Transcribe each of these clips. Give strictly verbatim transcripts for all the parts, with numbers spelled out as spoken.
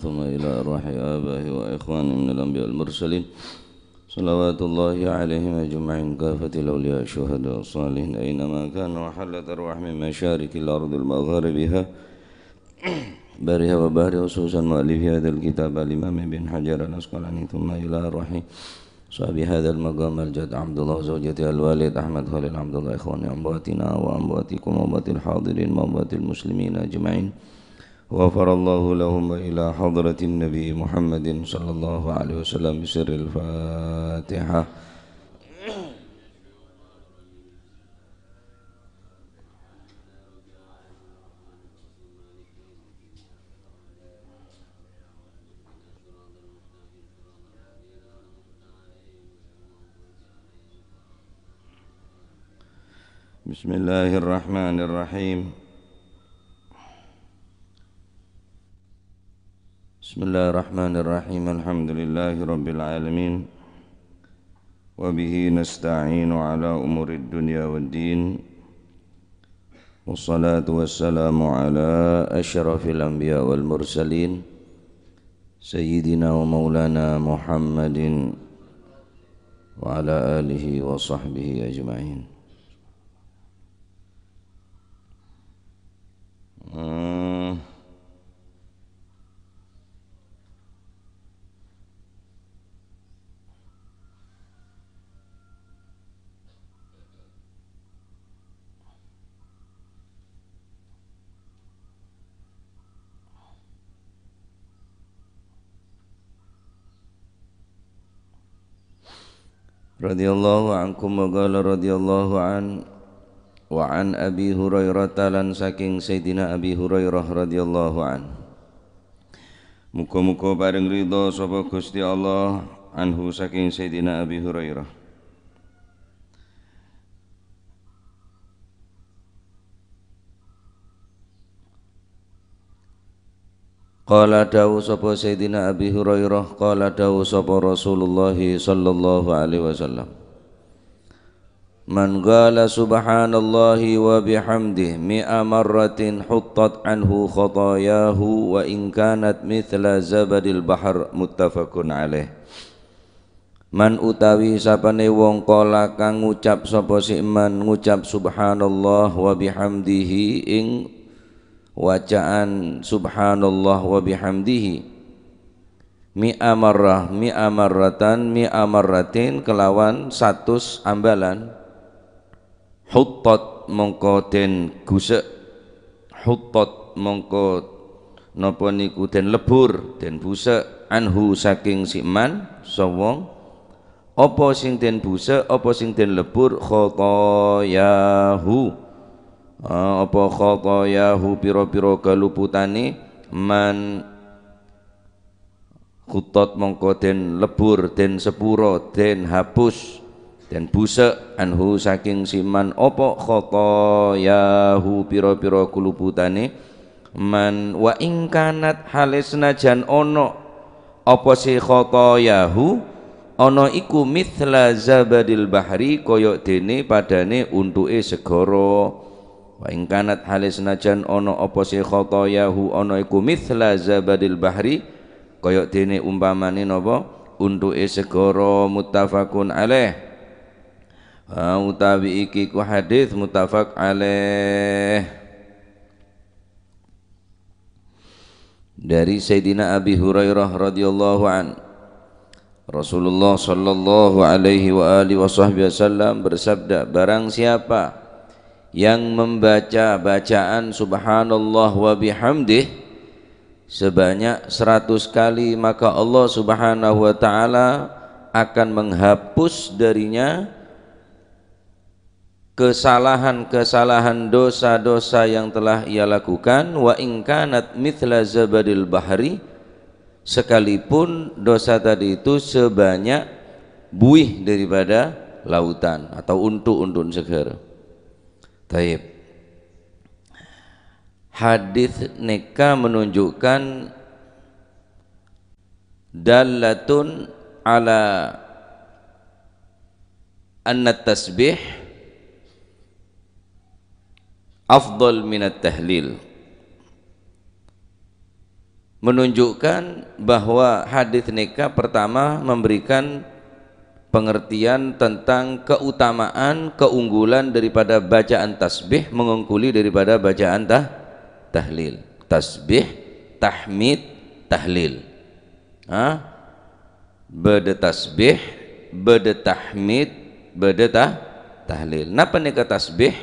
ثم إلى أرواح آبائه وإخوانه من الأنبياء والمرسلين، صلوات الله عليهم أجمعين، كافة الأولياء الشهداء الصالحين أينما كانوا، وحلت أرواحهم من مشارق الأرض لمغاربها، برها وبحرها، خصوصا مؤلف هذا الكتاب الإمام ابن حجر العسقلاني، ثم إلى أرواح صاحب هذا المقام الجد عبد الله وزوجته الوالد أحمد خليل عبد الله، إخواني أمواتنا وأمواتكم وأموات الحاضرين وأموات المسلمين أجمعين، غفر الله لهم، وإلى حضرة النبي محمد صلى الله عليه وسلم بسر الفاتحة. بسم الله الرحمن الرحيم. بسم الله الرحمن الرحيم. الحمد لله رب العالمين. وبه نستعين على أمور الدنيا والدين. والصلاة والسلام على أشرف الأنبياء والمرسلين، سيدنا ومولانا محمد وعلى آله وصحبه أجمعين. Hmm. Radhiyallahu ankum, wa qala radhiyallahu an, wa an Abi Hurairah, lan saking Sayyidina Abi Hurairah radhiyallahu an. Muga-muga paring ridha sapa Gusti Allah anhu saking Sayyidina Abi Hurairah. Qala, dawuh sapa Sayyidina Abi Hurairah, qala, dawuh sapa Rasulullah sallallahu alaihi wasallam, "Man qala subhanallahi wa bihamdih mi'a marratin huttat anhu khatayahu wa in kanat mithla zabadil bahr," muttafaqun alaih. Man utawi sapane wong qala kang ngucap sapa si man ngucap subhanallah wa bihamdihi ing wacaan subhanallah wa bihamdihi mi'a marrah, mi'a marratan, mi'a marratin kelawan satus ambalan. Huttat mongko den gusek. Huttat mongko napa niku den lebur, den busek, anhu saking si man, sawong. Apa sing den busek, apa sing den lebur, khotoyahu. Ah, apa khotoyahu pira-pira kaluputane man Khuttat mongko den lebur, den sepuro, den hapus, den busek, anhu saking si man apa khotoyahu pira-pira kuluputane man wa ingkanat hale senajan ono apa si khotoyahu ono iku mithla zabadil bahri koyok dene padane untuke segara. Wa ingkanat hale senajan ono apa si khotoyahu ono iku mithla zabadil bahri Kaya dene umpamane napa? Untuke segara, muttafaqun alaih. Ha, utawi iki ku hadis muttafaq alaih. Dari Sayyidina Abi Hurairah radhiyallahu an, Rasulullah sallallahu alaihi wa alihi wa sahbihi wasallam bersabda, "Barang siapa yang membaca bacaan subhanallah wa bihamdih sebanyak seratus kali, maka Allah Subhanahu wa Ta'ala akan menghapus darinya kesalahan-kesalahan, dosa-dosa yang telah ia lakukan, wa in kanat mithla zabadil bahri, sekalipun dosa tadi itu sebanyak buih daripada lautan atau untu-untun segara." Taib. Hadis neka menunjukkan dallatun ala anna tasbih afdal minat tahlil. Menunjukkan bahwa hadis nèka pertama memberikan pengertian tentang keutamaan, keunggulan daripada bacaan tasbih mengungkuli daripada bacaan tah-, tahlil. Tasbih, tahmid, tahlil. Ha? Bâdâ tasbih, bâdâ tahmid, bâdâ tah-, tahlil. Napa nèka tasbih?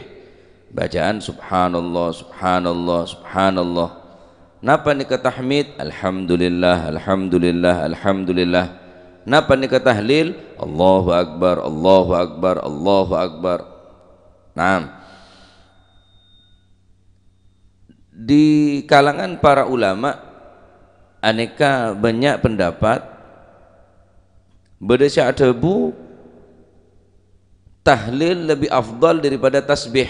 Bacaan subhanallah, subhanallah, subhanallah. Napa nèka tahmid? Alhamdulillah, alhamdulillah, alhamdulillah. Napa nèka tahlil? Allahu akbar, Allahu akbar, Allahu akbar. Naam. Di kalangan para ulama, anèka bânnya' pendapat. Bâdâ sè adhâbu, tahlil lebbi afdal daripada tasbih.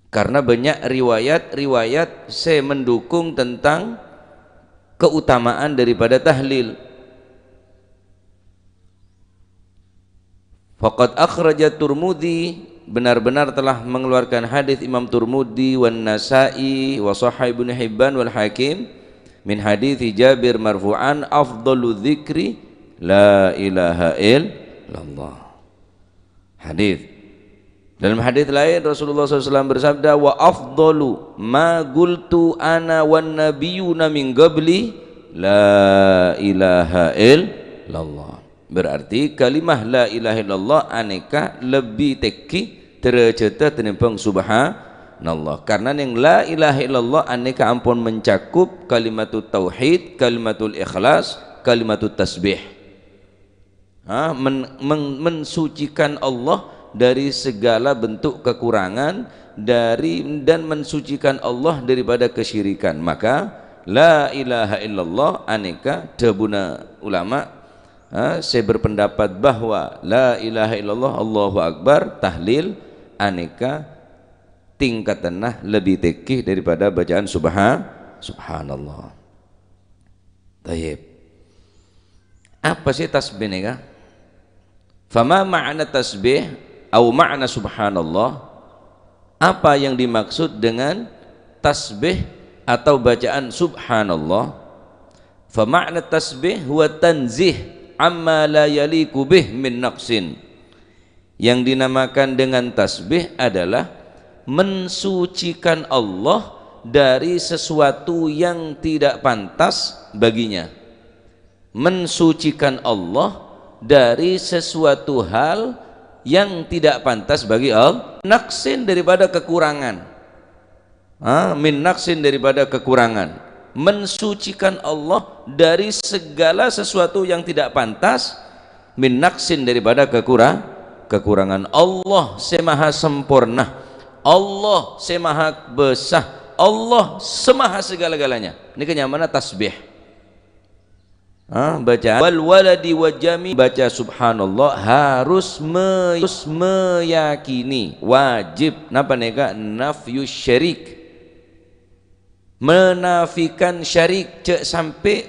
Karena bânnya' riwayat-riwayat sè mendukung tentang keutamaan daripada tahlil. Faqad akhraja Turmudi, benar-benar telah mengeluarkan hadis Imam Turmudi, wan Nasa'i, wa sahhah Ibnu Hibban wal Hakim, min hadits Jabir marfu'an, "Afdalu dzikri la ilaha illallah." Hadis. Dalam hadis lain, Rasulullah sallallahu alaihi wasallam bersabda, "Wa afdalu ma qultu ana wan nabiyuna min qabli, la ilaha illallah." Berarti kalimah la ilaha illallah anèka lebbi tèngghi derajadda tènèmbhâng subhanallah. Karena nèng la ilaha illallah anèka ampon mencakup kalimatut tauhid, kalimatul ikhlas, kalimatut tasbih. Ha, men-, men-, mensucikan Allah dari segala bentuk kekurangan, dari, dan mensucikan Allah daripada kesyirikan. Maka, la ilaha illallah anèka dhâbuna ulama, ha, sè berpendapat bahwa la ilaha illallah, Allahu Akbar, tahlil anèka tingkatanna lebbi tèngghi daripada bacaan subha-, subhanallah. Tayyib. Apa sih tasbih nèka? Fama ma'na tasbih au ma'na subhanallah? Apa yang dimaksud dengan tasbih atau bacaan subhanallah? Fa ma'na tasbih huwa tanzih amma la yaliqu bih min naqsin. Yang dinamakan dengan tasbih adalah mensucikan Allah dari sesuatu yang tidak pantas baginya. Mensucikan Allah dari sesuatu hal yang tidak pantas bagi Allah. Naqsin daripada kekurangan. Ha, min naqsin daripada kekurangan. Mensucikan Allah dari segala sesuatu yang tidak pantas, min naqsin daripada kekura-, kekurangan. Allah sè maha sempurna. Allah sè maha bhâsa. Allah sè maha segala-galanya. Nèka nyamana tasbih. Ha, baca, "Wal waladi wa jami," baca subhanallah harus me-, harus meyakini, wajib. Napa nèka? Nafyu syirik. Menafikan syirik, jhâ' sampè'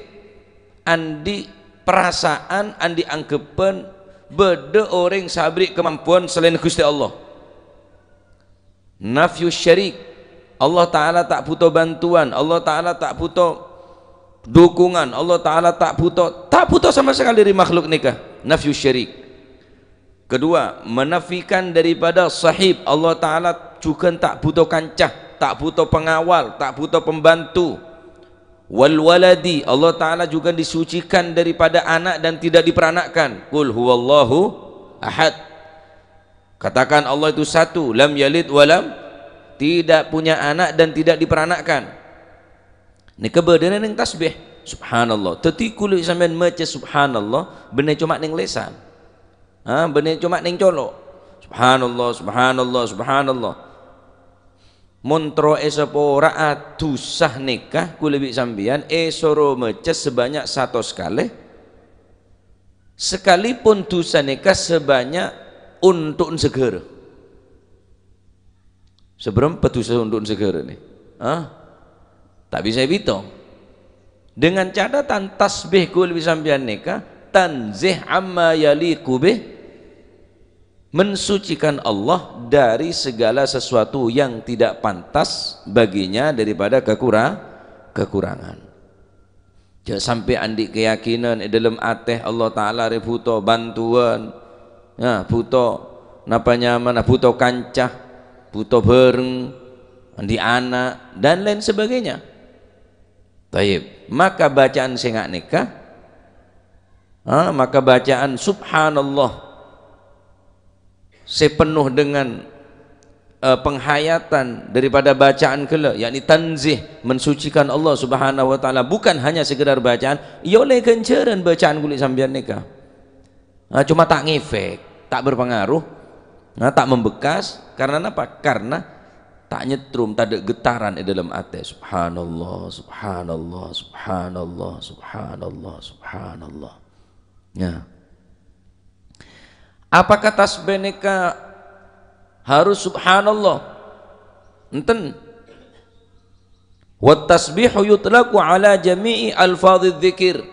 andi' perasaan, andi' anggebbhân bâdâ orèng sè aberri' kamampowan salaèn Ghustè Allah. Nafyu syirik. Allah Ta'ala ta' bhuto bantuan, Allah Ta'ala ta' bhuto dukungan, Allah Ta'ala ta' bhuto, ta' bhuto sama sekali dâri makhluk nèka. Nafyu syirik. Kedua, menafikan daripada sahib. Allah Ta'ala jhughân ta' bhuto kanca, ta' bhuto pengawal, ta' bhuto pembantu. Wal waladi, Allah Ta'ala juga disucikan daripada anak dan tidak diperanakkan. Qul huwallahu ahad. Katakan Allah itu satu, lam yalid walam, tidak punya anak dan tidak diperanakkan. Nèka bâdâna nèng tasbih. Subhanallah. Dhâddhi kaulâ sampèyan maca subhanallah, bânnè coma nèng lèsan. Ha, bânnè coma nèng colo'. Subhanallah, subhanallah, subhanallah. Mon terro èsapora'a dhusa nèka, kaulâ bi' sampèyan èsoro maca sebanyak satos kalè. Sekalipun dhusa nèka sebanyak onto'na saghârâ. Sabârâmpa dhusa onto'na saghârâ nè? Hah? Ta' bisa èbitong. Dengan catatan tasbih kaulâ bi' sampèyan nèka tanzih amma yaliqu bih, mensucikan Allah dari segala sesuatu yang tidak pantas baginya daripada kekura-, kakorangan. Jhâ' sampè' andi' kayakinan è dhâlem atè Allah Ta'ala rè bhuto bhântowan, ya, bhuto napa nyamana, bhuto kanca, bhuto bhâreng, andi' ana', dan lain sebagainya. Tayyib, maka bacaan sè nga' nèka, ha, maka bacaan subhanallah sè penuh dengan, eh, penghayatan daripada bacaan ghellâ', yakni tanzih, mensucikan Allah Subhanahu wa Ta'ala, bukan hanya sekedar bacaan, ya ollè ghânjhârân bacaan kulâ sampèyan nèka. Nah, cuma ta' ngefek, ta' berpengaruh, nah, ta' membekas. Karena napa? Karena ta' nyetrum, tadâ' getaran è dhâlem atè. Subhanallah, subhanallah, subhanallah, subhanallah, subhanallah. Ya. Apakah tasbih nèka harus subhanallah? Enten. Wat tasbihu yutlaqu ala jami'i alfadhiz dzikir.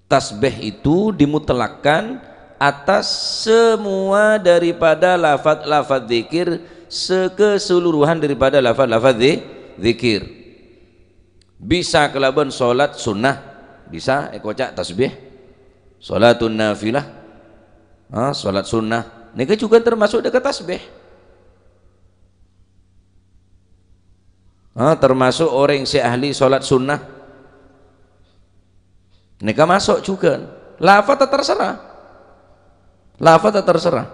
Tasbih itu dimutlakkan atas semua daripada lafaz-lafaz dzikir, sekeseluruhan daripada lafaz-lafaz dzi-, dzikir. Bisa kalabân salat sunnah, bisa èkoca' tasbih. Salatun nafilah, ha, salat sunnah, nèka jhughân termasuk dâ' ka tasbih. Ha, termasuk orèng sè ahli salat sunnah. Nèka maso' jhughân. Lafadz terserah. Lafadz terserah.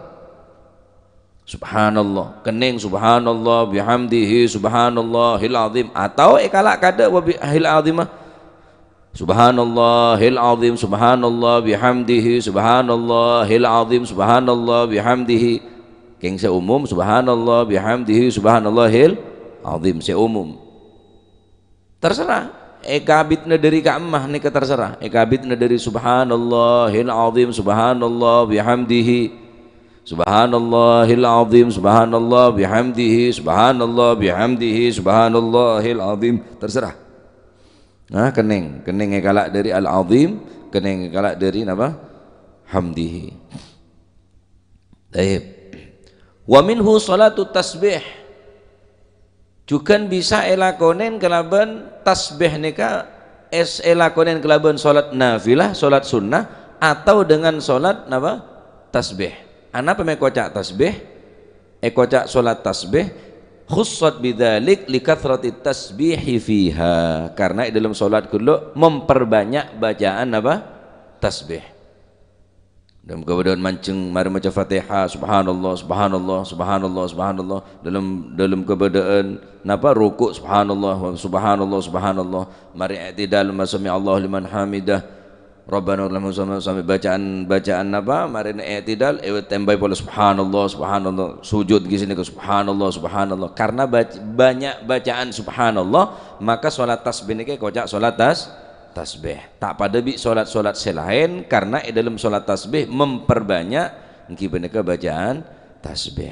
Subhanallah. Kennèng subhanallah bihamdihi subhanallahil azim. Atau èkala' kadâ' wa bihil azimah. Subhanallahil azim, subhanallah bihamdihi, subhanallahil azim, subhanallah bihamdihi. Keng sè umum, subhanallah bihamdihi, subhanallahil azim, sè umum. Terserah. Èkabitna dâri ka'emma nèka terserah. Èkabitna dâri subhanallahil azim, subhanallah bihamdihi, subhanallahil azim, subhanallah bihamdihi, subhanallah bihamdihi, subhanallahil azim. Terserah. Nah, kennèng, kennèng èkala' dâri al-azim, kennèng èkala' dâri napa? Hamdihi. Tayyib. Wa minhu salatu tasbih. Jhughân bisa èlakonè kalabân tasbih nèka, es-, èlakonè kalabân salat nafilah, salat sunnah, atau dengan salat napa? Tasbih. Anapa mè' koca' tasbih? Èkoca' salat tasbih, khussat bidzalik li kathrati tasbihi fiha. Karena è dhâlem salat ghellâ' memperbanyak bacaan apa? Tasbih. Dhâlem kabâdâ'ân manjheng marè maca Fatihah, subhanallah, subhanallah, subhanallah, subhanallah. Dhâlem, dhâlem kabâdâ'ân napa? Ruku', subhanallah, subhanallah, subhanallah. Marè i'tidal, ma sami'allahu liman hamidah. Rabbana lakal hamdu, sampè' bacaan, bacaan napa? Marèna i'tidal, ètèmbhâi polè, subhanallah, subhanallah. Sujud ghi' sanèka, subhanallah, subhanallah. Karena bac-, banyak bacaan subhanallah, maka salat tasbih nèka èkoca' salat tas-, tasbih. Ta' padâ bi' salat-salat sè laèn, karena è dhâlem salat tasbih memperbanyak ènggi panèka bacaan tasbih.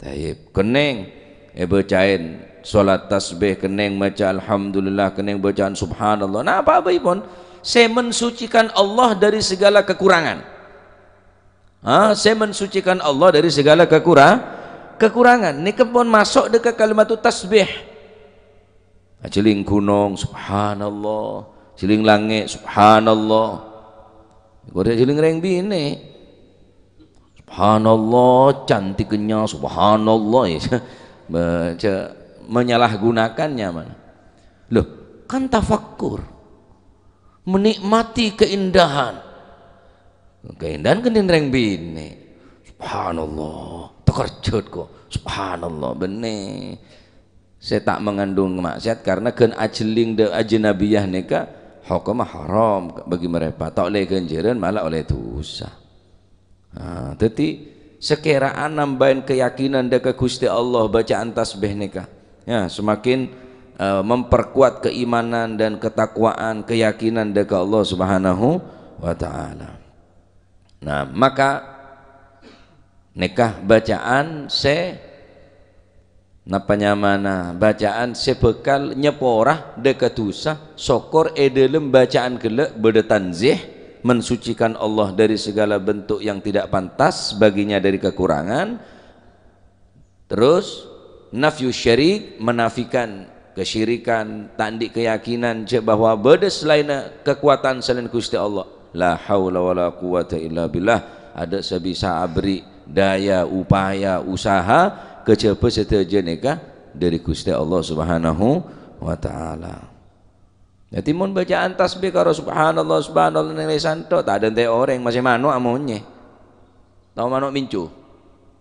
Tayyib, kennèng èbâcaè salat tasbih, kennèng maca alhamdulillah, kennèng bacaan subhanallah. Napa bhâi pon? Sè mensucikan Allah dari segala kekurangan. Ha, sè mensucikan Allah dari segala kekura-, kekurangan. Nèka pon maso' dâ' ka kalimatut tasbih. Ajhâling ghunong, subhanallah. Ajhâling langngè', subhanallah. Kodhu ajhâling rèng binè'. Subhanallah, cantiknya, subhanallah. Ya, baca, menyalahgunakannya mana? Loh, kan tafakkur. Menikmati keindahan. Keindahan kennèng rèng binè'. Subhanallah, takerjhât ko'. Subhanallah, bânnè. Sè ta' mangandung maksiat karena ghân ajhâling dâ' ajnabiyah nèka hokomma haram bagi mereka. Ta' ollè ghânjhârân, malah ollè dhusa. Nah, dhâddhi, sakèra'an nambâi kayakinan dâ' ka Ghustè Allah bacaan tasbih nèka. Ya, semakin, eh, memperkuat keimanan dan ketakwaan, keyakinan dâ' ka Allah Subhanahu wa Ta'ala. Nah, maka nèka bacaan sè Napa nyamana bacaan sè bhâkal nyapora dâ' ka dhusa, sokor è dhâlem bacaan ghellâ' bâdâ tanzih, mensucikan Allah dari segala bentuk yang tidak pantas baginya dari kekurangan. Terus, nafyu syarik, menafikan Kasyirikan, ta' andi' kayakinan jhâ' bahwa bâdâ salaènna kakowadhân salaèn Ghustè Allah. La haula wala quwwata illa billah. Adâ' sè bisa aberri' daya, upaya, usaha, kajhâbhâ sadhâjâ nèka dâri Ghustè Allah Subhanahu wa Ta'ala. Dhâddhi, mon bacaan tasbih karo subhanallah, subhanallah neng lèsan tok, ta' adântè' orèng, masè mano' amonyè. Tao mano' mincu.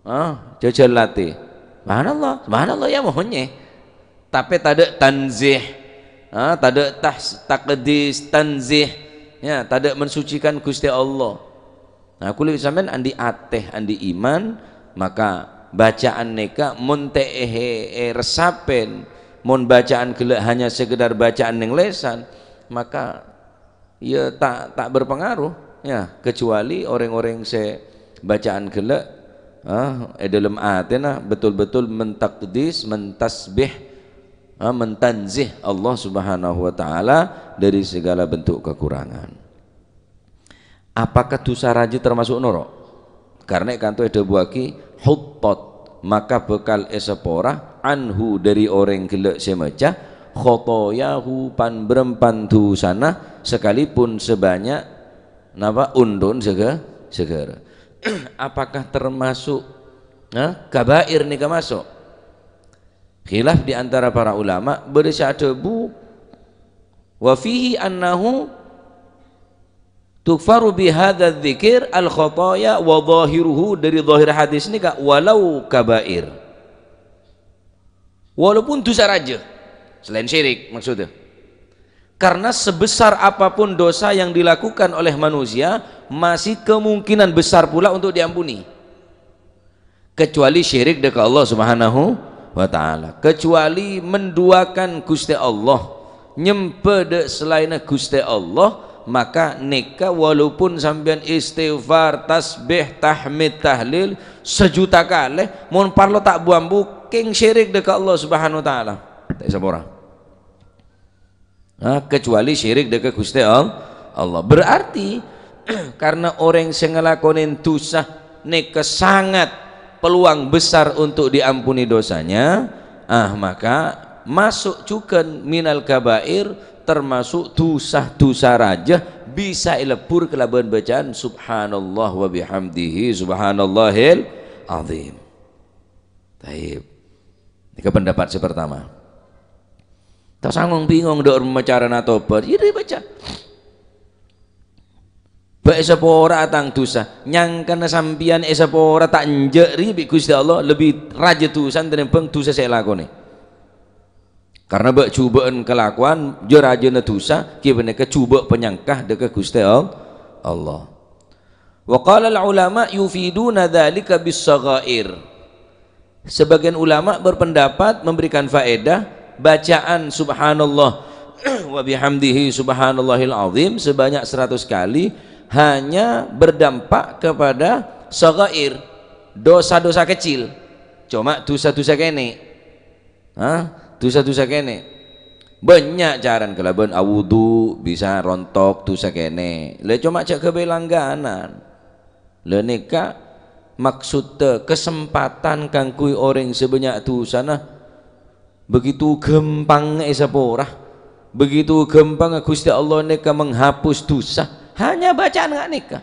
Ah, jhâjhâl latè. Subhanallah, subhanallah, ya monyè. Tapè tadâ' tanzih. Ah, tadâ' tas-, takdis, tanzih. Ya, tadâ' mensucikan Ghustè Allah. Nah, kulâ sampèyan andi' atè, andi' iman, maka bacaan nèka mon ta' èhè-, èresapè, mon bacaan ghellâ' hanya sekedar bacaan neng lèsan, maka, ya, ta', ta' berpengaruh, ya, kecuali orèng-orèng sè bacaan ghellâ', ah, è dâlem atèna betul-betul mentakdis, mentasbih, ah, mentanzih Allah Subhanahu wa Ta'ala dâri segala bentuk kekurangan. Apakah dhusa rajâ termasuk noro'? Karna è kanto èdhâbuwâghi, "Huttat," maka bhâkal èsapora, "anhu," dâri orèng ghellâ' sè maca, "khotoyahu," pan-bârâmpan dhusana, "sakalipun sabânnya'," napa, "onḍhun saghâ-, saghârâ." Apakah termasuk, ha, kabair nèka maso'? Khilaf di antara para ulama, bâdâ sè adhâbu, "Wa fihi annahu tughfaru bi hadzal dzikir al-khataya wa dhahiruhu," dâri dhahir hadis nèka, "walau kabair." Walaupun dhusa rajâ, selain syirik maksudnya. Karena sebesar apapun dosa yang dilakukan oleh manusia, masih kemungkinan besar pula untuk diampuni. Kecuali syirik dâ' ka Allah Subhanahu wa Ta'ala. Kecuali menduakan Ghustè Allah, nyembhâ dâ' salaènna Ghustè Allah, maka nèka walaupun sampèyan istighfar, tasbih, tahmid, tahlil sajuta kalè, mon parlo ta' bu-ambu, kèng syirik dâ' ka Allah Subhanahu wa Ta'ala. Ta' èsapora. Ha, kecuali syirik dâ' ka Ghustè All-, Allah. Berarti, karena orèng sè ngalakonè dhusa nèka sangat peluang besar untuk diampuni dosanya, ah, maka maso' jhughân minal kabair, termasuk dhusa-dhusa rajâ, bisa èlebbur kalabân bacaan subhanallah wa bihamdihi, subhanallahil azim. Taib. Nèka pendapat sè pertama. Ta' sangong-bingong dâ' remma carana tobat. Iyâ, dâ' baca. Bâ' èsapora tang dhusa. Nyangkana sampèyan èsapora ta' enjâ' rè bi' Ghustè Allah, lebbi rajâ dhusana tènèmbhâng dhusa sè èlakonè. Karna bâ' jhubâ'ân kalakowan, jâ-rajâna dhusa, kèya panèka jhubâ' panyangka dâ' ka Ghustè All-, Allah. Wa qala al-ulama yufiduna dzalika bis-shaghair. Sebagian ulama berpendapat memberikan faedah bacaan subhanallah wa bihamdihi subhanallahil azim sebanyak seratus kali hanya berdampak kepada shaghair, dosa-dosa kecil. Cuma dhusa-dhusa kènè'. Ha? Dhusa-dhusa kènè'. Bânnya' carana kalabân awudu bisa rontok dhusa kènè'. Lha coma jhâ' ghâbây langganan. Lha nèka maksoddhâ kasempatan kaangghuy orèng sè bânnya' dhusana. Begitu ghâmpangnga èsapora. Begitu ghâmpangnga Ghustè Allah nèka menghapus dhusa. Hanya bacaan nga' nèka.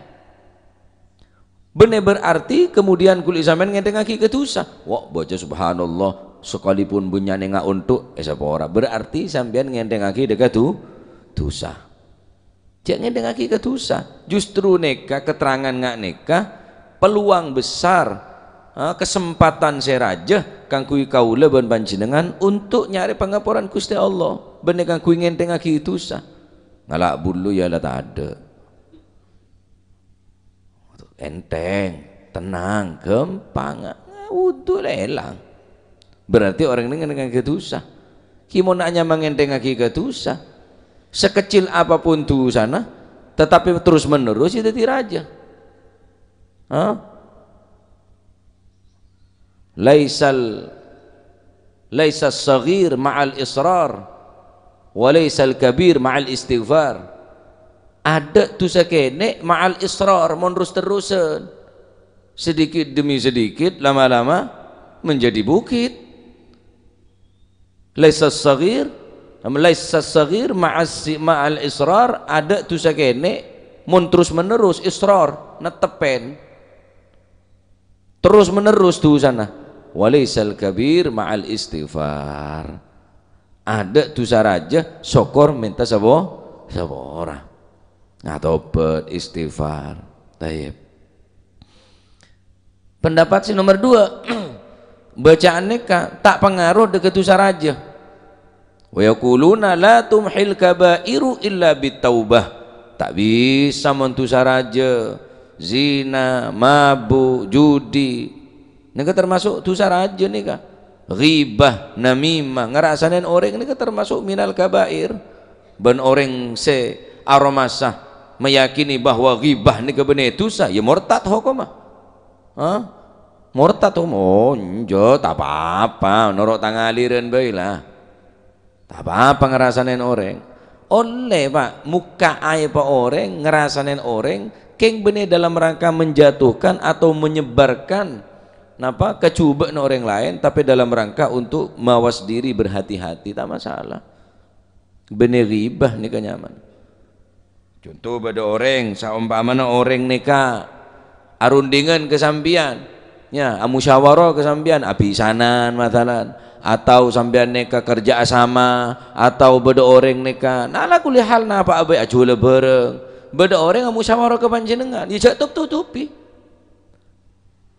Bânnè berarti kemudian kulâ sampèyan ngèntèngngaghi ka dhusa. Wa, baca subhanallah, sakalipun bânnya'na nga' ontok, èsapora. Berarti sampèyan ngèntèngngaghi dâ' ka dhu-, dhusa. Jhâ' ngèntèngngaghi ka dhusa. Justru nèka, keterangan nga' nèka, peluang besar, ha, kesempatan sè rajâ kaangghuy kaulâ bân panjhennengngan untuk nyarè pangaporan Ghustè Allah. Bânnè kaangghuy ngèntèngngaghi dhusa. Ngala' bullu, ya la tadâ'. Entèng, tenang, ghâmpang. Wudu lèlang. Berarti orèng nèka ngèntèngngaghi dhusa. Kèya mon na' nyama ngèntèngngaghi ka dhusa. Sekecil apapun dhusana, tetapi terus-menerus ya dhâddhi rajâ. Ha? Laisal, laisas saghir ma'al israr, wa laisal kabir ma'al istighfar. Adâ' dhusa kènè' ma'al israr, mon terros-terrosan. Sedikit demi sedikit, lama-lama menjadi bukit. Laisa shaghir, laisa shaghir ma'as si-, ma'al israr, adâ' dhusa kènè' mon terus-menerus israr, netteppèn. Terus-menerus dhusana. Walaisal kabir ma'al istighfar. Adâ' dhusa rajâ, sokor mènta sapo-, sapora. Nah, tobat, istighfar. Tayyib. Pendapat sè nomer dua, bacaan nèka ta' pangaro dâ' ka dhusa rajâ. Wa yaquluna la tumhil kabairu illa bitaubah. Ta' bisa mon dhusa rajâ, zina, mabu', judi. Nèka termasuk dhusa rajâ nèka. Ghibah, namimah, ngarasanè orèng nèka termasuk minal kabair. Bân orèng sè aromasa meyakini bahwa ghibah nèka bânnè dhusa, ya mortad hokomma. Hah? Mortad, om? Oh, enjâ', ta' pa-apa, noro' tang aliran bhâi la. Ta' pa-apa ngarasanè orèng. Ollè, Pak, mokka' aèbbhâ orèng, ngarasanè orèng, kèng bânnè dalam rangka menjatuhkan atau menyebarkan, napa, kajhubâ'na orèng laèn, tapè dalam rangka untuk mawas diri, berhati-hati, ta' masalah. Bânnè ghibah nèka nyaman. Conto, bâdâ orèng, saompamana orèng nèka arundingan ka sampèyan, ya, amusyawara ka sampèyan, abhisanan, masalan, atau sampèyan nèka kerja sama, atau bâdâ orèng nèka, na, ala kulli hal, napa'a bhâi ajhuwâlâ bhârâng. Bâdâ orèng amusyawara ka panjhennengngan, ya, jhâ' top-totobi.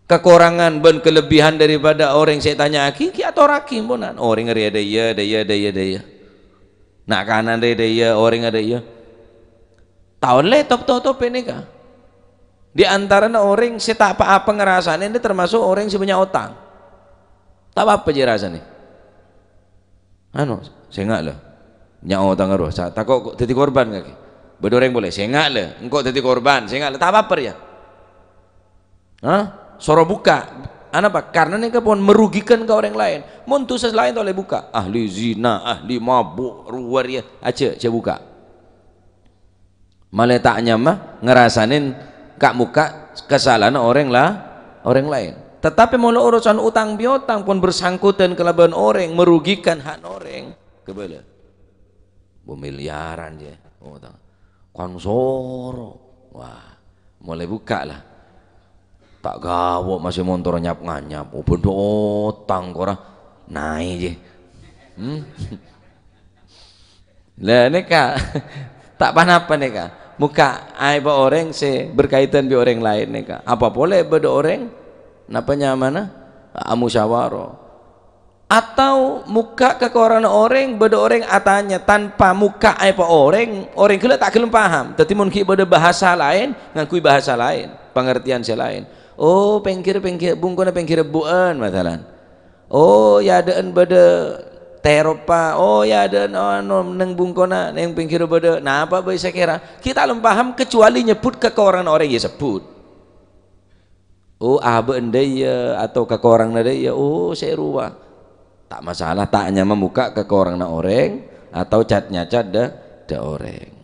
Kakorangan bân kalebbihan daripada orèng sè ètanya'aghi, ghi' atorraghi, emponan. Orèng arèya dâ' iyâ, dâ' iyâ, dâ' iyâ, dâ' iyâ. Na' kanan rè dâ' iyâ, orèng arèya. Ta' ollè top-totobhi nèka. Di antarana orèng sè ta' pa-apa ngarasanè nèka termasuk orèng sè bânnya' otang. Ta' pa-apa jiyâ rasanè. Anu, sènga' la. Nya' otang aro, sa-, tako' ko-, dhâddhi korban kakè. Bâdâ orèng polè, "Sènga' la, engko' dhâddhi korban, sènga' la." Ta' pa-apa rèya. Hah? Soro bukka'. Anapa? Karena nèka pon merugikan ka orèng laèn. Mon dhusa laèn ta' ollè bukka'. Ahli zina, ahli mabuk, rowa rèya. Ajâ, jhâ' bukka'. Malè ta' nyama ngarasanè ka'-mokka' kasalahanna orèng la-, orèng laèn. Tetapi molo urusan otang piotang pon bersangkutan kalabân orèng, merugikan hak orèng, kabâlâ. Bu miliaran jiyâ otang. Kan soro. Wah, molaè bukka' la. Ta' gawo masih montor nyap-nganyap. Oh, bâdâ otang kora. Naè jiyâ. Hmm? La, nèka, ta' pa-napa nèka. Mokka' aèbbhâ orèng sè berkaitan bi' orèng laèn nèka. Apa polè bâdâ orèng, napa nyamana, amusyawara. Atau mokka' kakoranganna orèng, bâdâ orèng atanya tanpa mokka' aèbbhâ orèng, orèng ghellâ' ta' ghellem paham. Dhâddhi mon ghi' bâdâ bahasa laèn, ngangghuy bahasa laèn, pangartèyan sè laèn. "Oh, pèngghir, pèngghir, bungkona pèngghir ebbu'ân," masalan. Oh, è adâ'ân bâdâ tèropa. Oh, è adâ'ân, anu, neng bungkona, neng pèngghirra bâdâ. Napa bhâi sakèra? Ghi' ta' lem paham, kecuali nyebbhut kakoranganna orèng, ya sebbhut. Oh, abâ'na dâ' iyâ, atau kakoranganna dâ' iyâ. Oh, sè rowa. Ta' masalah, ta' nyama mokka' kakoranganna orèng, atau cat-nyacat dâ', dâ' orèng.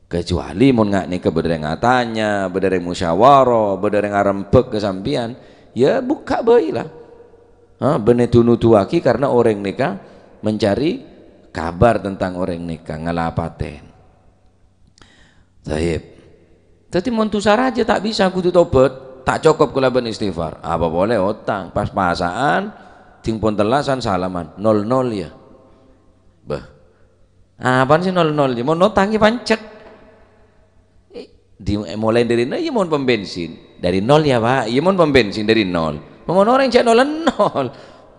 Kecuali mon nga' nèka bâdâ rèng atanya, bâdâ rèng musyawara, bâdâ rèng arembhâk ka sampèyan, ya bukka' bhâi la. Ha, bânnè du-nodhuwaghi karena orèng nèka mencari kabar tentang orèng nèka, ngalapatèn. Tayyib. Dhâddhi mon dhusa rajâ ta' bisa, kodhu tobhât, ta' cokop kalabân istighfar. Apa polè otang, pas-pasa'an, dhing pon tellasan salaman, nol nol ya. Bâh. Apaan sih nol nol? Ya, mon otang ya pancet. Eh, di, eh, mulai dari nol, ya mon pom bensin. Dari nol ya, Pak. Ya mon pom bensin, dari nol. Mon orang cek nol, nol.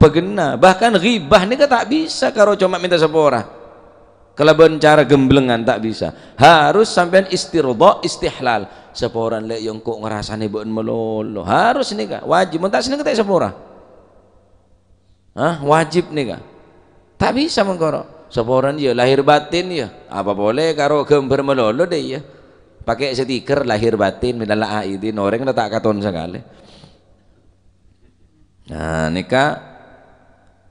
Bâgenna. Bahkan ghibah nèka ta' bisa karo coma minta sapora. Kalabân cara gemblengan ta' bisa. Harus sampèyan istirda, istihlal. Saporan lè' ya engko' ngarasanè bâ'ân malolo. Harus nèka. Wajib. Mon ta' seneng ta' sapora. Hah? Wajib nèka. Ta' bisa mangkoro. Saporan ya lahir batin ya. Apa polè karo gambar malolo dâ' iyâ. Pakai stiker lahir batin minal aidin. Orèng la ta' katon sakalè. Nah, nèka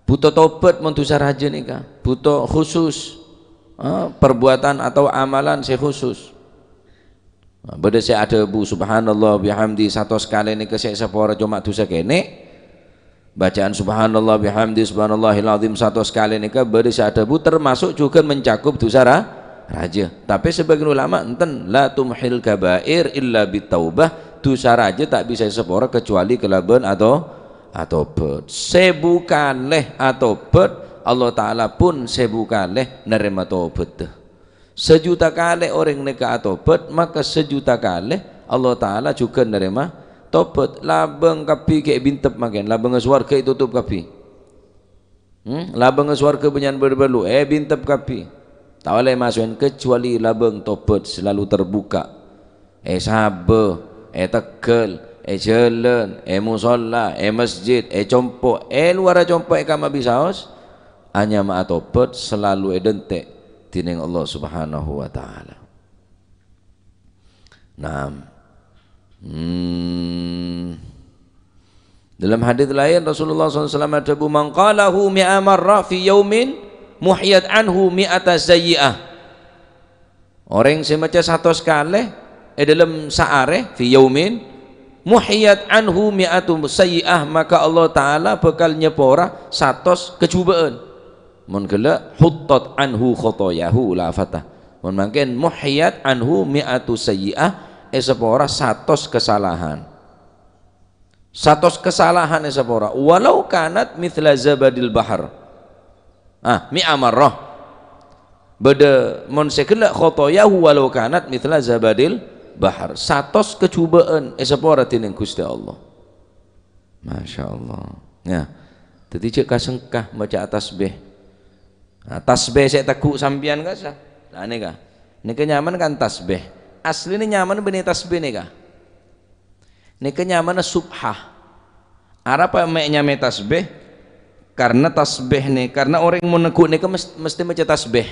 bhuto tobhât mon dhusa rajâ nèka. Bhuto khusus. Eh, perbuatan atau amalan sè khusus. Nah, bâdâ sè adhâbu, "Subhanallah bihamdi, satos kalè nèka sè sapora coma dhusa kènè'." Bacaan subhanallah bihamdi subhanallahil azim satos kalè nèka bâdâ sè adhâbu termasuk jhughân mencakup dhusa ra-, rajâ. Tapè sebagian ulama enten, "La tumhil kabair illa bitaubah," dhusa rajâ ta' bisa èsapora kecuali kalabân ato-, atobhât. Sèbu kalè atobhât, Allah Ta'ala pon sèbu kalè narèma tobhâddhâ. Sajuta kalè orèng nèka atobhât, maka sajuta kalè Allah Ta'ala jhughân narèma tobhât. Labâng kabbhi ghi' èbintep mangkèn, labângnga sowarghâ ètotop kabbhi. Hmm? Labângnga sowarghâ bânnya'an bâr-bâlu, èbintep kabbhi. Ta' ollè maso'èn kecuali labâng tobhât selalu terbuka. È sabâ, è tegghâl, è jhâlân, è mosolla, è masjid, è compo', è lowarra compo', è kamar bisaos, anyama atobhât selalu èdhânte' dhinèng Allah Subhanahu wa Ta'ala. Naam. Hmm. Dalam hadits laèn, Rasulullah sallallahu alaihi wasallam adhâbu, "Man qalahu mi'a marrah fi yaumin, muhiyat anhu mi'ata sayyi'ah." Orèng sè maca satos kalè è dâlem saarè, fi yaumin, muhiyat anhu mi'atu sayyi'ah, maka Allah Ta'ala bhâkal nyapora satos kajhubâ'ân. Mon ghellâ', huttat anhu khotoyahu, la fata. Mon mangkèn, muhiyat anhu mi'atu sayyi'ah, èsapora satos kasalahan. Satos kasalahan èsapora. Walau kanat mithla zabadil bahar. Ah, mi'a marrah. Bâdâ mon sè ghellâ' khotoyahu walau kanat mithla zabadil bahar. Satos kajhubâ'ân èsapora dhinèng Ghustè Allah. Masya Allah. Ya. Dhâddhi jhâ' kasengka maca tasbih. Nah, tasbih sè ètegghu' sampèyan kassa. Nah, nèka. Nèka nyamana kan tasbih. Asline nyamana bânnè tasbih nèka. Nèka nyamana subhah. Arapa mè' nyamaè tasbih? Karna tasbih nè-, karna orèng mon negghu' nèka mes-, mestè maca tasbih.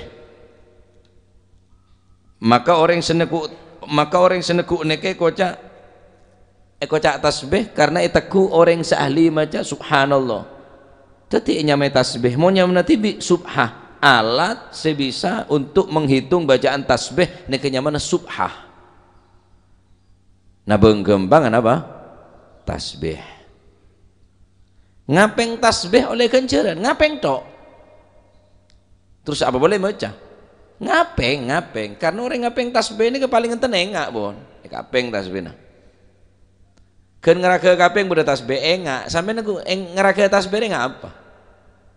Maka orèng sè negghu', maka orèng sè negghu' nèka èkoca', èkoca' tasbih karna ètegghu' orèng sè ahli maca subhanallah. Dhâddhi ènyamaè tasbih. Mon nyamana dhibi' subhah, alat sè bisa untuk menghitung bacaan tasbih nèka nyamana subhah. Nah, bâng-ghâmpangan apa? Tasbih. Ngapèng tasbih ollè ghânjhârân, ngapèng tok. Terros apa polè maca? Ngapèng, ngapèng. Karna orèng ngapèng tasbih nèka palèng enten enga', pon. Èkapèng tasbihna. Ghân ngaraghâ kapèng bâdâ tasbih enga'. Sampèyan nèko eng-, ngaraghâ tasbih enga' apa?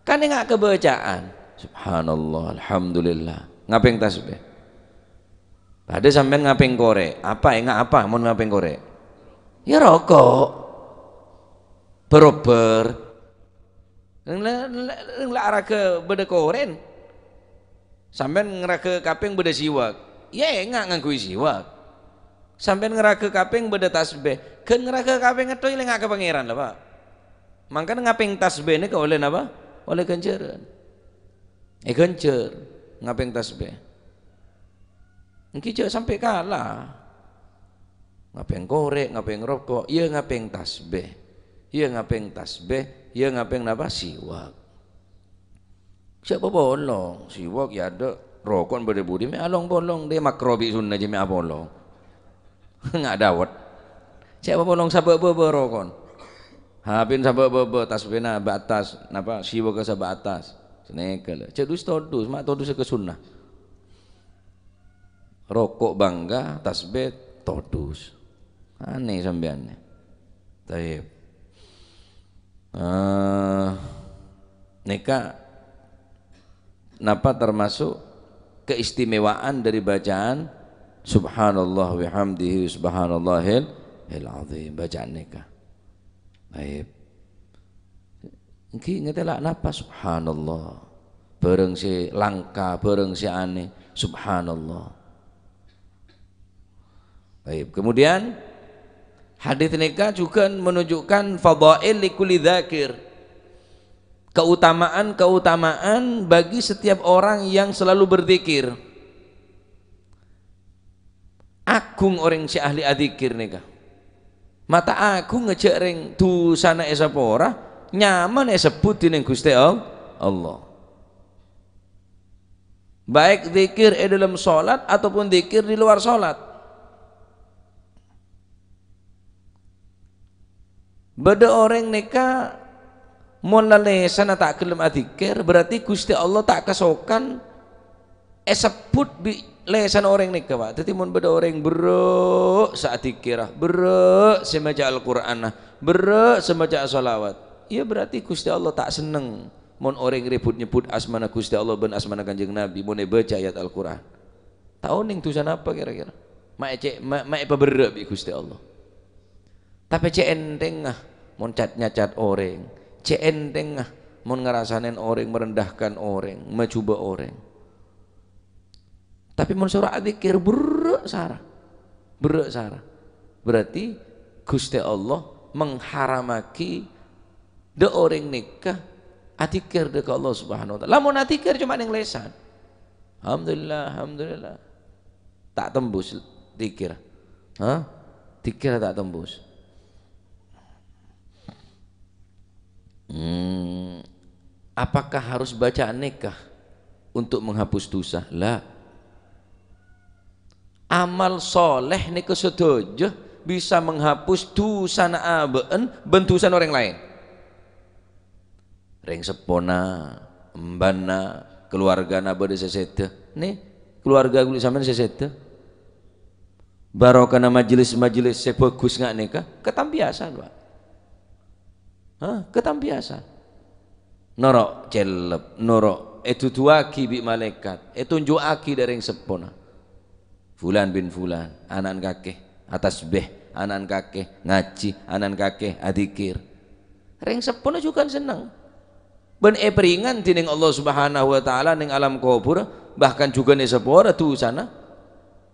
Kan enga' kabâcaan. Subhanallah, alhamdulillah. Ngapèng tasbih. Padâ sampèyan ngapèng korè'. Apa, enga' apa mon ngapèng korè'? Ya roko'. Bâr-obbhâr. Rèng la, la, rèng la araghâ bâdâ korèn. Sampèyan ngaraghâ kapèng bâdâ siwak. Ya enga' ngangghuy siwak. Sampèyan ngaraghâ kapèng bâdâ tasbih. Ghân ngaraghâ kapèng ngetto' la enga' ka Pangèran la, Pak. Mangkana ngapèng tasbih nèka ollè napa? Ollè ghânjhârân. Èghânjhâr ngapèng tasbih. Ènggi jhâ' sampè' kala. Ngapèng korè', ngapèng roko', iyâ ngapèng tasbih. Iyâ ngapèng tasbih, iyâ ngapèng napa? Siwak. Jhâ' papolong, siwak ya adâ', roko' bâdâ budi, mè' along-polong, dâ' makro bi' sunna jhâ' mè' apolong. Nga' dâwet. Jhâ' papolong sabâ' bâbâ roko'. Hapèn sabâ' bâbâ, tasbihna bâ' attas, napa, siwakka sabâ' attas. Sanèka la. Jhâ' dus-todus, ma' todus ka sunna. Roko' bângka, tasbih todus. Anè sampèyan nè. Taib. Eh, nèka napa termasuk keistimewaan dari bacaan subhanallah wa bihamdihi subhanallahil, hil azim. Bacaan nèka. Taib. Ènggi ngatèla' napa? Subhanallah. Bhârâng sè langka, bhârâng sè anè. Subhanallah. Taib. Kemudian, hadits nèka juga menunjukkan fadhail likulli dzakir. Keutamaan-keutamaan bagi setiap orang yang selalu berzikir. Agung orèng sè ahli adzikir nèka. Mata agung ngajhâk rèng dusana èsapora, nyamana èsebbhut dhinèng Ghustè All-, Allah. Baik dzikir è dâlem shalat ataupun dzikir di luar shalat. Bâdâ orèng nèka Mon la lèsanna ta' ghellem adzikir, berarti Ghustè Allah ta' kasokan èsebbhut bi' lèsanna orèng nèka, Pak. Dhâddhi, mon bâdâ orèng berrâ' sè adzikirra, berrâ' sè maca Al-Qur'anna, berrâ' sè maca shalawat, iyâ berarti Ghustè Allah ta' senneng mon orèng rèbhut nyebbhut asmana Ghustè Allah bân asmana Kanjeng Nabi mon èbâca ayat Al-Qur'an. Ta' onèng dhusana apa kèra-kèra? Ma' ècè-, ma', ma' èpaberrâ' bi' Ghustè Allah. Tapè cè' ènthèngnga mon cat-, nyacat orèng, cè' ènthèngnga mon ngarasanè orèng, merendahkan orèng, majubâ' orèng. Tapè mon soro adzikir, berrâ' sara. Berrâ' sara. Berarti Ghustè Allah mengharamaghi dâ' orèng nèka adzikir dâ' ka Allah Subhanahu wa Ta'ala. Lamon adzikir coma neng lèsan, "Alhamdulillah, alhamdulillah." Ta' tembus dzikir. Hah? Dzikir ta' tembus. Hmm, apakah harus bacaan nèka untuk menghapus dosa? La. Amal sholeh nèka sadhâjâ bisa menghapus dhusana abâ'na bân dhusana orèng laèn. Rèng seppona, embana, keluargana bâdâ sè sèdhâ. Nè, keluarga kulâ sampèyan sè sèdhâ. Barokana majelis-majelis sè bhâghus nga' nèka, katambiyasan, Pak. Hah? Katambiyasan. Noro' cellep, noro' èduduwâghi bi' malaèkat, ètonjhu'âghi dâ' rèng seppona. Fulan bin Fulan, ana'na kakè, atasbih, ana'na kakè, ngajhi, ana'na kakè, adzikir. Rèng seppona jhughân senneng. Bân èpèringan dhinèng Allah Subhanahu wa Ta'ala neng alam kobhur, bahkan jhughân èsapora dhusana,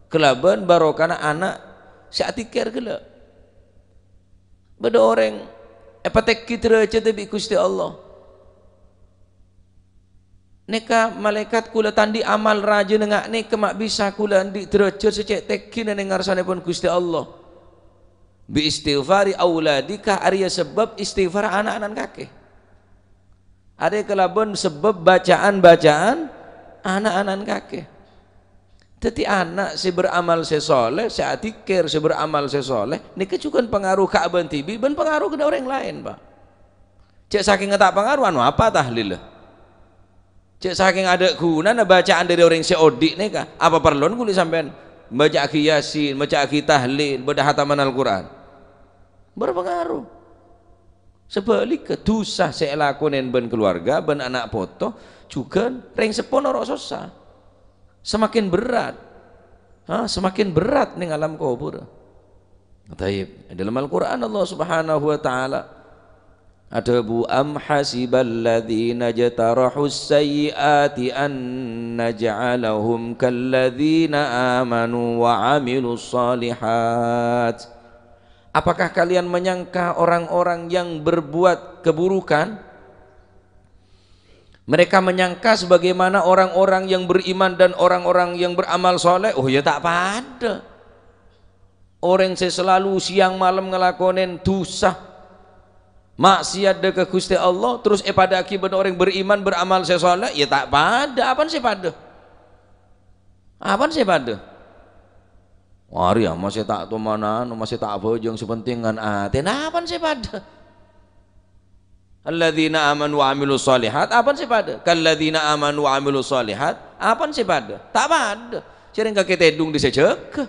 kalabân barokana ana' sè adzikir ghellâ'. Bâdâ orèng èpatèngghi dârâjhâddhâ bi' Ghustè Allah. Nèka malaèkat kulâ ta' andi' amal rajâna nga' nèka ma' bisa kulâ andi' dârâjhât sè cè' tèngghina neng ngarsanèpon Ghustè Allah. Bi istighfari auladika, arèya sabâb istighfar ana'-ana'na kakè. Arèya kalabân sabâb bacaan-bacaan ana'-ana'na kakè. Dhâddhi ana' sè beramal sè sholeh, sè adzikir, sè beramal sè sholeh, nèka jhughân pangaro ka abâ'na dhibi' bân pangaro ka orèng laèn, Pak. Cè' sakènga ta' pangaro, ano apa tahlil? Cè' sakèng adâ' ghunana bacaan dâri orèng sè odi' nèka, apa parlona kulâ sampèyan maca'aghi Yasin, maca'aghi tahlil, bâdâ hataman Al-Qur'an? Berpangaro. Sabhâligghâ, dhusa sè èlakonè bân keluarga, bân ana' poto, jhughân rèng seppo noro' sossa. Semakin berat. Ha, semakin berat neng alam kobhur. Tayyib. È dâlem Al-Qur'an Allah Subhanahu wa Ta'ala adhâbu, "Am hasiballadzina jtarahus sayyi'ati an naj'alahum kalladzina amanu wa 'amilus shalihat." Apakah kalian menyangka orang-orang yang berbuat keburukan? Mereka menyangka sebagaimana orang-orang yang beriman dan orang-orang yang beramal soleh. Oh, ya, ta' padâ. Orèng sè salalu siang malem ngalakonè dhusa, maksiat dâ' ka Ghustè Allah, terros èpadâ'âghi bân orèng beriman, beramal sè soleh, ya ta' padâ. Apana sè padâ? Apana sè padâ? Arèya masè ta' tomanan, masè ta' abhâjâng, sè pentèng ngan atèna, apana sè padâ? Alladzina amanu wa 'amilus shalihat, apana sè padâ? Kalladzina amanu wa 'amilus shalihat, apana sè padâ? Ta' padâ. Sèrèng kakè tèdung dissa jâgâ.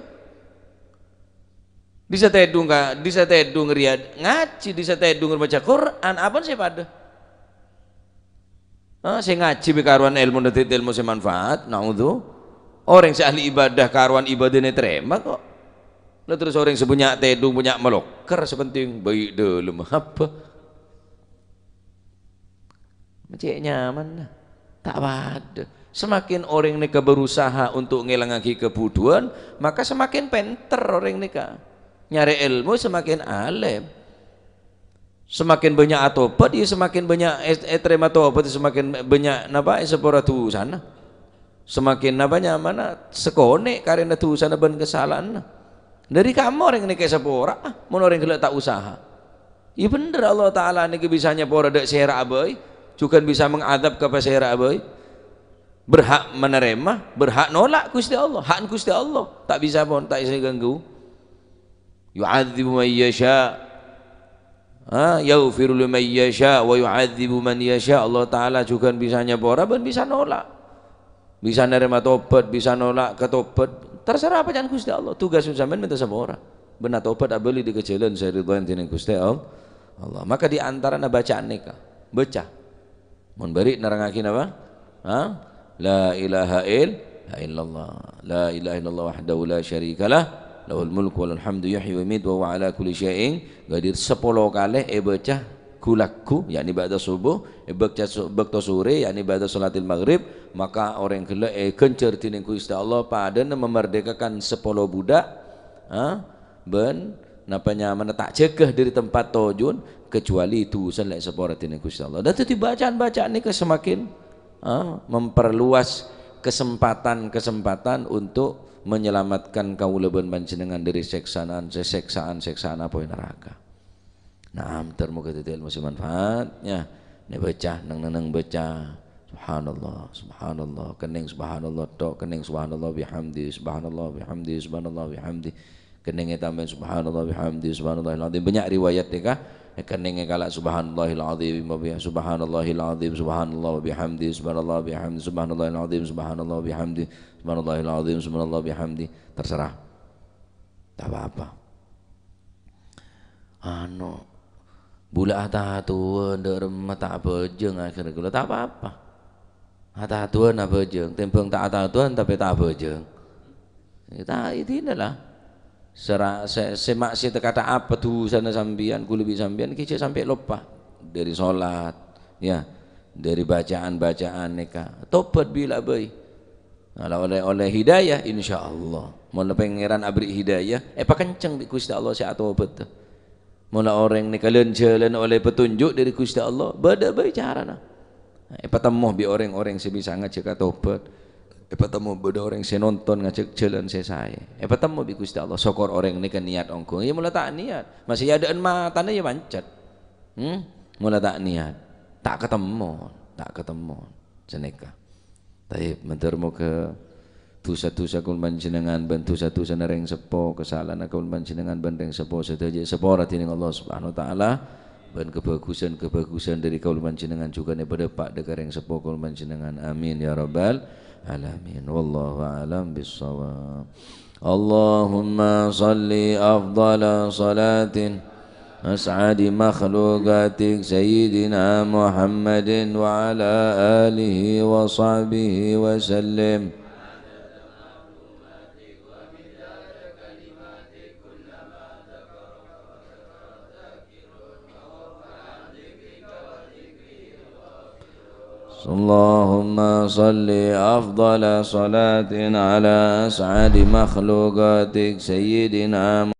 Dissa tèdung ka, dissa tèdung rèya ngajhi, dissa tèdung maca Qur'an, apana sè padâ? Ha, sè ngajhi bi' karowan èlmo, dhâddhi èlmo sè manfaat, naudzu. Orèng sè ahli ibadah karowan ibadahna ètarèma kok. Lah terros orèng sè bânnya' tèdung, bânnya' malokèr, sè pentèng bhâi dâlem apa? Cè' nyamanna. Ta' padâ. Semakin orèng nèka berusaha untuk ngèlangaghi kabhudhuwân, maka semakin pènter orèng nèka. Nyarè èlmo semakin alèm. Semakin bânnya' atobhât, ya semakin bânnya' è-, ètarèma tobhât, semakin bânnya' napa, èsapora dhusana. Semakin napa nyamana, sakonè' karèna dhusana bân kasala'anna. Dâri kamma orèng nèka èsapora, mon orèng ghellâ' ta' usaha. Iyâ bhender, Allah Ta'ala nèka bisa nyapora dâ' sèra'a bhâi, jhughân bisa mangadzâb ka pasèra'a bhâi. Berhak manarèma, berhak nolak Ghustè Allah, hakna Ghustè Allah. Ta' bisa pon, ta' bisa ganggu. Yu'adzibu may yasha'. Ha, yaghfiru liman yasha wa yu'adzibu man yasha. Allah Ta'ala jhughân bisa nyapora bân bisa nolak. Bisa narèma tobat, bisa nolak ka tobat. Terserah apa can Ghustè Allah. Tugas sampèyan mènta sapora. Bân atobat abâli dâ' ka jhâlân sè èridhoi dèning Ghustè All-, Allah. Maka di antarana bacaan nèka. Baca. Mon bâri' nerrangngaghi napa? Ha? La ilaha il-, illallah. La ilaha illallah wahdahu la syarikalah. Lahul mulku wa lahul hamdu yuhyi wa yumiitu wa huwa ala kulli syai'in qadir. Sapolo kalè èbâca ghu-lagghu, yakni ba'da subuh, èbâca su-, bâkto sore, yakni ba'da sholatil maghrib, maka orèng ghellâ' èghânjhâr dèning Ghustè Allah padâna mamerdekakan sapolo budak, ha? Bân napa nyamana ta' jâgâ dâri tempat tojun, kecuali dhusana la èsapora dèning Ghustè Allah. Dhâddhi bacaan-bacaan nèka semakin, ah, memperluas kesempatan-kesempatan untuk menyelamatkan kaulâ bân panjhennengngan dâri sèksaan, sèksaan-sèksaan apoy naraka. Naam, ter moghâ dhâddhi ilmu sè manfaat, ya. Nè bâca, neng-neng bâca. Subhanallah, subhanallah, kenning subhanallah tok, kenning subhanallah bihamdi, subhanallah bihamdi, subhanallah bihamdi. Kenning ètambâi subhanallah bihamdi, subhanallahil azim. Bânnya' riwayat nèka, kenning èkala' subhanallahil azim, wa biha-, subhanallahil azim, subhanallah wa bihamdi, subhanallah bihamdi, subhanallahil azim, subhanallah bihamdi, subhanallahil azim, subhanallah bihamdi. Terserah. Ta' apa-apa. Anu, bulâ atatowan dâ' remma ta' abhâjâng akhèrra ghulâ, ta' apa-apa. Atatowan abhâjâng, tèmbhâng ta' atatowan tapè ta' abhâjâng. Ya, ta-, idina la. Sè ra-, sè, sè maksiat kata apa dhusana sampèyan, ghulâ bi' sampèyan, ghi' jhâ' sampè' loppa. Dâri solat, ya, dâri bacaan-bacaan nèka. Tobat bilâ bhâi. Nah, la ollè, ollè hidayah, insyaallah. Mon la Pangèran aberri' hidayah, èpakenceng bi' Ghustè Allah sè atobat. Mon la orèng nèka lan-jhâlân ollè petunjuk dâri Ghustè Allah, bâdâ bhâi carana. Èpatemmo bi' orèng-orèng sè bisa ngajhâk atobat. Èpatemmo bâdâ orèng sè nonton ngajhâk jhâlân sè saè. Èpatemmo bi' Ghustè Allah, sokor orèng nèka niat ongghu. Iyâ, mon la ta' niat, masih adâ'ân matana iyâ pancet. Hmm? Mon la ta' niat, ta' katemmo, ta' katemmo. Sanèka. Taib, mandhâr moghâ dhusa-dhusa kaulâ panjhennengngan bân dhusa-dhusana rèng seppo, kasala'anna kaulâ panjhennengngan bân rèng seppo sadhâjâ èsapora dèning Allah Subhanahu wa Ta'ala, bân kabhâghusân-kabhâghusân dâri kaulâ panjhennengngan jhughân èpadâpa' dâ' ka rèng seppo kaulâ panjhennengngan. Amin, ya rabbal alamin. Wallahu a'lam bissawab. Allahumma shalli afdhala shalatin as'adi makhluqatik Sayyidina Muhammadin wa ala alihi wa sahbihi wa sallim. Allahumma shalli afdhala shalatin ala as'adi makhluqatik Sayyidina